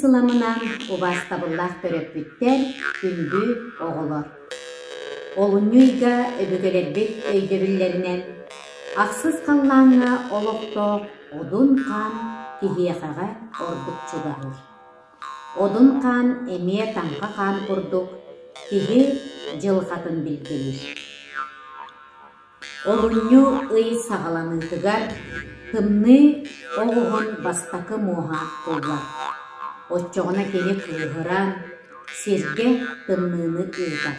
сыламынан убаастабыллаах төрөппүттэр, күндү оҕолор! Олунньу ыйга өбүгэлэрбит өйдөбүллэринэн ахсыс халлааҥҥа олохтоох Одун хаан киһиэхэҕэ ордук чугаһыыр. Одун хаан эмиэ таҥха хаан курдук киһи дьылҕатын билгэлиир. Олунньу ый саҕаланыытыгар Тымныы оҕуһун бастакы муоһа туллар. Оччоҕуна кини кыыһыран, сиргэ тымныыны ыытар.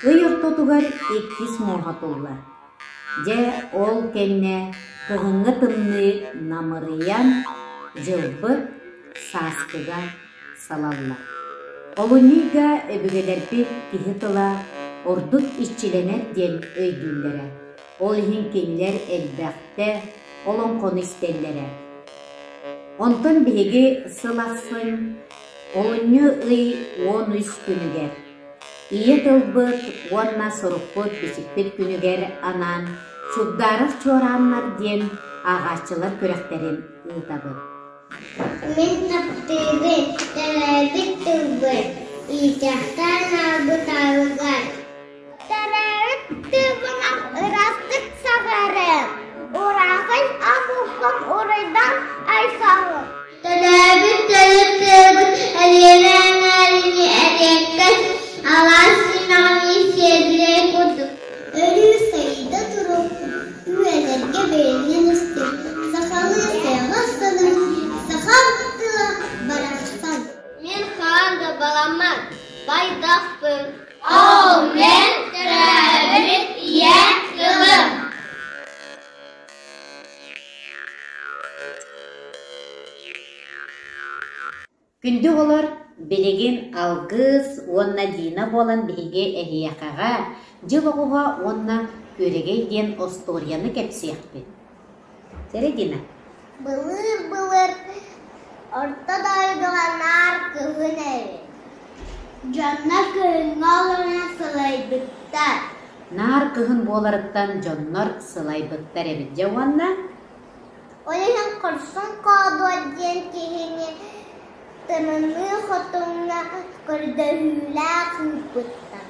Ый ортотугар иккис муоһа туллар. Дьэ, ол кэннэ кыһыҥҥы тымныы намырыйан, дьылбыт сааскыга салаллар. Олунньуйга өбүгэлэрбит киһи тыла ордук иччилэнэр диэн өйдүүллэрэ. Ол иһин кинилэр элбэхтэ олоҥхону истэллэрэ. Онтон биһиги сыл ахсын олунньу ый 13 күнүгэр Ийэ тылбыт уонна сурукпут-бичикпит күнүгэр анаан Чугдаарар чуорааннар диэн ааҕааччылар күрэхтэрин ыытабыт. Мин таптыыбын төрөөбүт тылбын, иитиэхтээн аалбыт аалыгар. Төрөөбүт тылбынан ыраастык саҕарым, ураахай омукпун уруйдан айхалым. Төрөөбүт төрүт тылбыт Элиэнэ эҥээринии эриэккэс, алаас симэҕинии сиэдэрэй курдук. Өрүү сайда туруохпут, үйэлэргэ бэйэнэн истиҥ, сахалыы сайаҕас саныыбыт, сахам тыла барахсан. Мин хаан да баламмат, байдахпын. Ол мин төрөөбүт ийэ тылым. Күндү оҕолор, билигин Алгыс уонна Дина буолан биһиги эһиэхэҕэ Дьыл оҕуһа уонна Күөрэгэй диэн остуоруйаны кэпсиэхпит. Сэрэ Дина. Былыр-былыр орто дойдуга наар кыһын эбит. Дьоннор кыһыҥҥа олорон сылайбыттар. Наар кыһын буоларыттан дьоннор сылайбыттар эбит дьэ уонна Ол иһин хорсун хоодуот диэн киһини Тымныы хотуҥҥа көрдөһүүлээх ыыппыттар.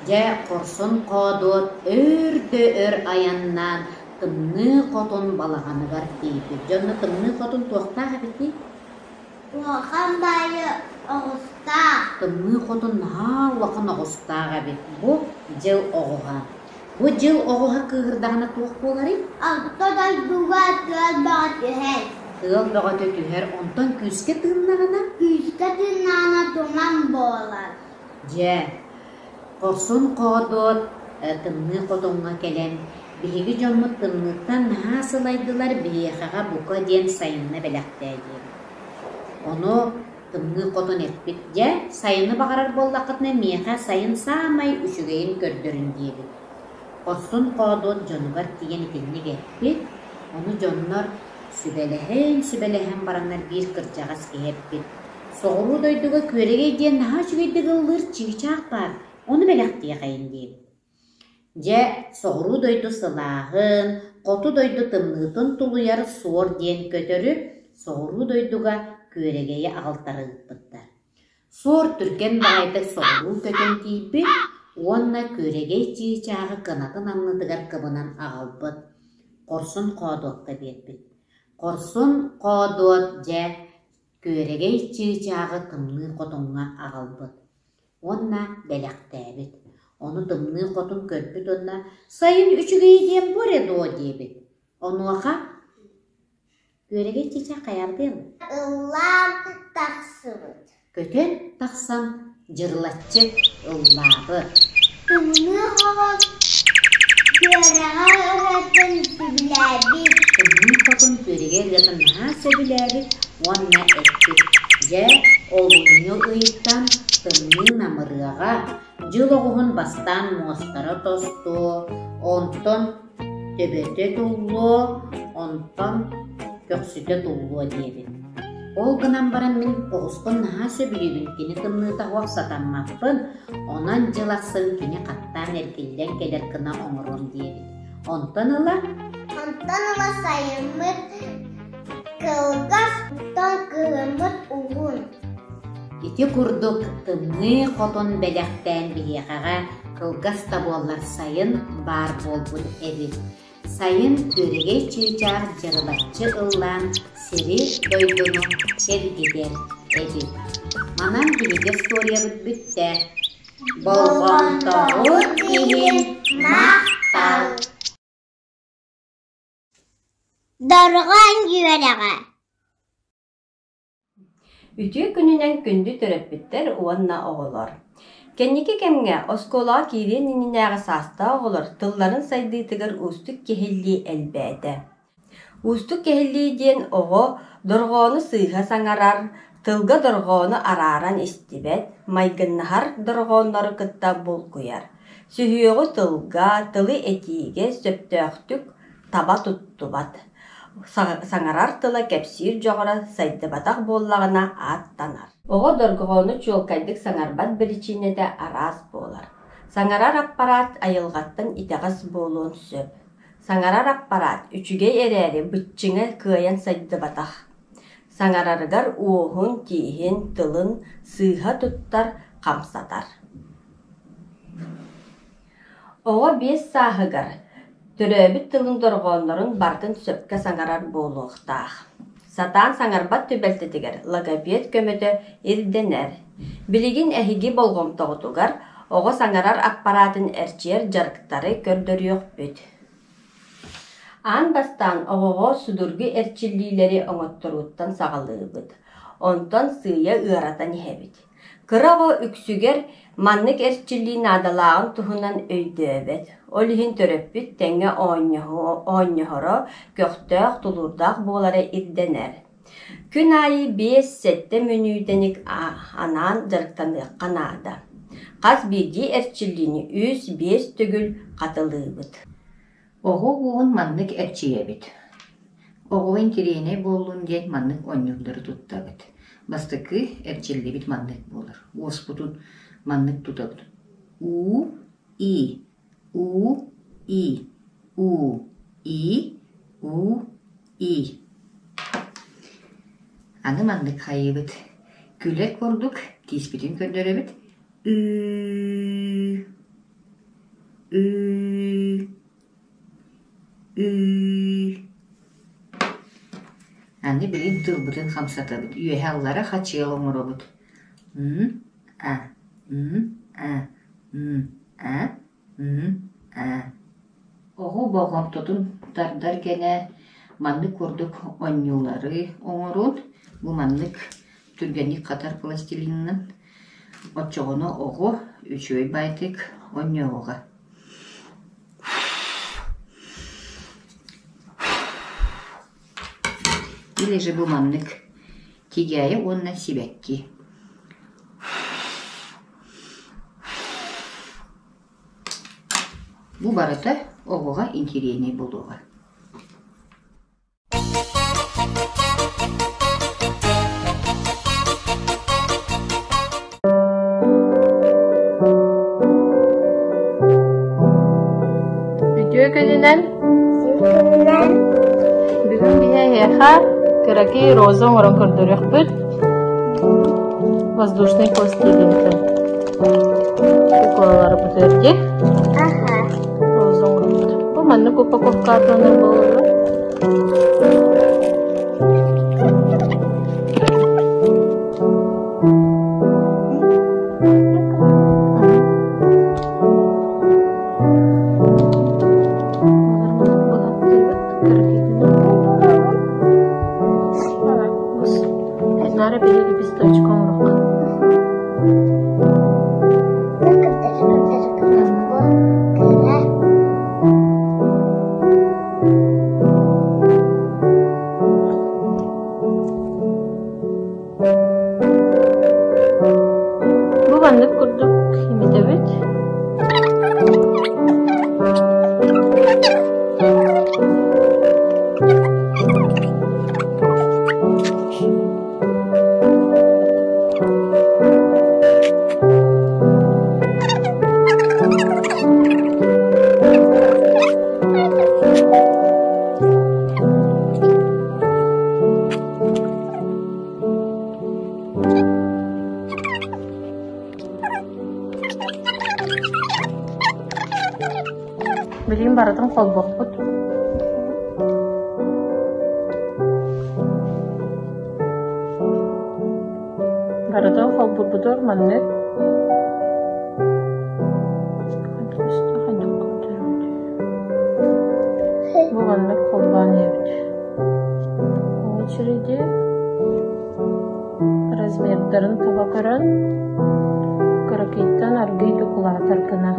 Дьэ, хорсун хоодуот өр да өр айаннаан Тымныы Хотун балаҕаныгар тиийбит. Дьэ онно Тымныы Хотун туохтаах эбитий? Улахан баайы оҕустаах. Тымныы Хотун наһаа улахан оҕустаах эбит. Бу дьыл оҕуһа. Бу дьыл оҕуһа кыыһырдаҕына туох буоларый? Орто дойдуга тыал бөҕө түһэр. Тыал бөҕөтө түһэр, онтон күүскэ тыыннаҕына? Күүскэ тыыннаҕына туман буолар. Дьэ, хорсун хоодуот тымныы хотоҥҥо кэлэн, биһиги дьоммут тымныыттан наһаа сылайдылар, биһиэхэҕэ бука диэн сайынна бэлэхтээ диэбит. Ону Тымныы хотун эппит, дьэ, сайыны баҕарар буоллаххытына миэхэ сайын саамай үчүгэйин көрдөрүн диэбит. Хорсун хоодуот дьонугар тиийэн итинник эппит, ону дьоннор сүбэлэһэн-сүбэлэһэн бараннар биир кырдьаҕас киһи эппит, соҕуруу дойдуга күөрэгэй диэн наһаа үчүгэйдик ыллыыр чыычаах баар, ону бэлэхтиэхэйин диэбит. Дьэ, соҕуруу дойду сылааһын, хоту дойду тымныытын тулуйар суор диэн көтөрү соҕуруу дойдуга күөрэгэйи аҕалтара ыыппыттар. Суор түргэн баҕайытык соҕуруу көтөн тиийбит уонна күөрэгэй чыычааҕы кынатын аннытыгар кыбынан аҕалбыт, хорсун хоодуокка биэрбит. Хорсун хоодуот дьэ күөрэгэй чыычааҕы тымныы хотуҥҥа аҕалбыт уонна бэлэхтээбит. Ону Тымныы Хотун көрбүт уонна «Сайын үчүгэйи диэн бу эрэ дуо?» диэбит. Онуоха Күөрэгэй чычах хайаабытый Ыллаан тахсыбыт. Көтөн тахсан дьырылаччы ыллаабыт. Тымныы Хотун күөрэҕэ ырыатын сөбүлээбит. Тымныы Хотун күөрэгэй ырыатын наһаа сөбүлээбит уонна эппит: «Дьэ, олунньу ыйтан тымныы намырыаҕа, дьыл оҕуһун бастаан муостара тостуо, онтон төбөтө туллуо, онтон көхсүтэ туллуо» диэбит. Ол гынан баран мин оҕуспун наһаа сөбүлүүбүн, кини тымныыта суох сатаммаппын, онон дьыл ахсын кини хаттаан эргиллэн кэлэр гына оҥоруом диэбит. Онтон ыла Онтон ыла сайыммыт. кылгас, оттон кыһыммыт уһун. Ити курдук Тымныы Хотун бэлэхтээн биһиэхэҕэ кылгас да буоллар сайын баар буолбут эбит. Сайын күөрэгэй чыычаах дьырылаччы ыллаан сири-дойдуну чэлгитэр эбит. Манан биһиги остуоруйабыт бүттэ. Болҕомтоҕут иһин махтал! Дорҕоон үөрэҕэ Үтүө күнүнэн күндү төрөппүттэр уонна оҕолор! Кэнники кэмҥэ оскуолаҕа киириэн иннинээҕи саастаах оҕолор тылларын сайдыытыгар уустук кэһиллии элбээтэ. Уустук кэһиллии диэн оҕо дорҕоону сыыһа саҥарар, тылга дорҕоону арааран истибэт, майгыннаһар дорҕооннору кытта булкуйар. Сүһүөҕү тылга, тылы этиигэ сөптөөхтүк таба туттубат. Саҥарар тыла кэпсиир дьоҕура сайдыбатах буоллаҕына ааттанар. Оҕо дорҕоону чуолкайдык саҥарбат биричиинэтэ араас буолар. Саҥарар аппараат айылҕаттан итэҕэс буолуон сөп. Саҥарар аппараат үчүгэй эрээри быччыҥа кыайан сайдыбатах. Саҥарарыгар уоһун, тииһин, тылын сыыһа туттар, хамсатар. Оҕо 5 сааһыгар төрөөбүт тылын дорҕооннорун барытын сөпкө саҥарар буолуохтаах. Сатаан саҥарбат түбэлтэтигэр логопед көмөтө ирдэнэр. Билигин эһиги болҕомтоҕутугар оҕо саҥарар аппараатын эрчийэр дьарыктары көрдөрүөхпүт. Аан бастаан оҕоҕо судургу эрчиллиилэри оҥотторууттан саҕалыыбыт, онтон сыыйа ыаратан иһэбит. Кыра оҕо үксүгэр маннык эрчиллии наадалааҕын туһунан өйдөөбөт, ол иһин төрөппүт тэҥҥэ оонньоһоро, көхтөөх, тулуурдаах буолара ирдэнэр. Күн аайы 5-7 мүнүүтэник анаан дьарыктаныахха наада. Хас биирдии эрчиллиини 3-5 төгүл хатылыыбыт. Оҕо уоһун маннык эрчийэбит. Оҕо интэриэһинэй буоллун диэн маннык оонньуурдары туттабыт. Бастакы эрчиллибит маннык буолар. Уоспутун маннык тутабыт. У, И, У, И, У, И, У, И. Аны маннык хайыыбыт. Күлэр курдук тииспитин көрдөрөбүт. Ыы, Ыы, ыы. Аны билигин тылбытын хамсатабыт, үөһэ аллара хачыал оҥоробут. М а м а м а м а. Оҕо болҕомтотун тардар гэнэ маннык курдук оонньуулары оҥорун, бу маннык түргэнник хатар пластилинынан Оччоҕуна оҕо үчүгэй баайдык оонньуоҕа. Или же бу маннык тигээйи уонна сибэкки. Бу барыта оҕоҕо интэриэһинэй буолуоҕа. Үтүө күнүнэн! Бүгүн биһи эһиэхэ кыракый роза оҥорон көрдөрүөхпүт. Воздушный пластилинтан. Куколаларбытыгар дии. Роза оҥорбут. Бу маннык упаковкатынан буолаллар. Нара биһиги лепесточка оҥоруохха. Билигин барытын холбуохпут. Барытын холбурбутугар маннык Бу маннык холбоон иһэбит. Очереди размердарын таба көрөн, кыракыйтан аргыый дукулаатар гына.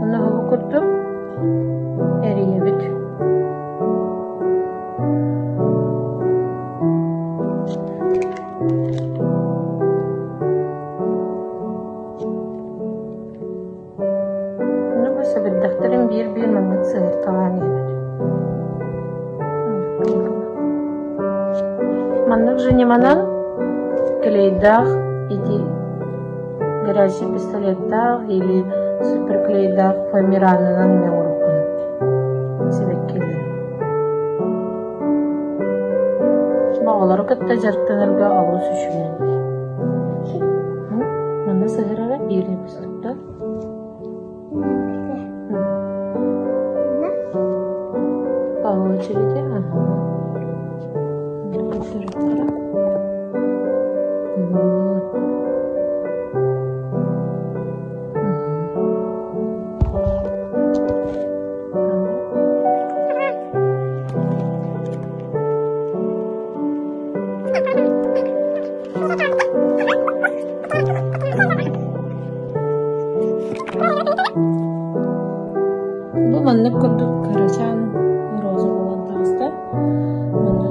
Ону бу курдук эрийэбит. Ону бу сэбирдэхтэрин биир-биир маннык сыһыарталаан иһэбит. Маннык же ньыманан клейдаах ити горячий пистолеттаах или суперклейдаах фоамиранынан эмиэ оҥоруоххун сибэккилэри. Оҕолору кытта дьарыктанарга олус үчүгэй. Манна сыһырара биир лепестокта. По очереди, ага. Вот. Бу маннык курдук кырачаан роза буолан таҕыста. Манна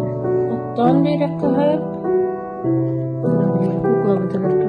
оттоон биэриэххэ сөп. Куклабытыгар.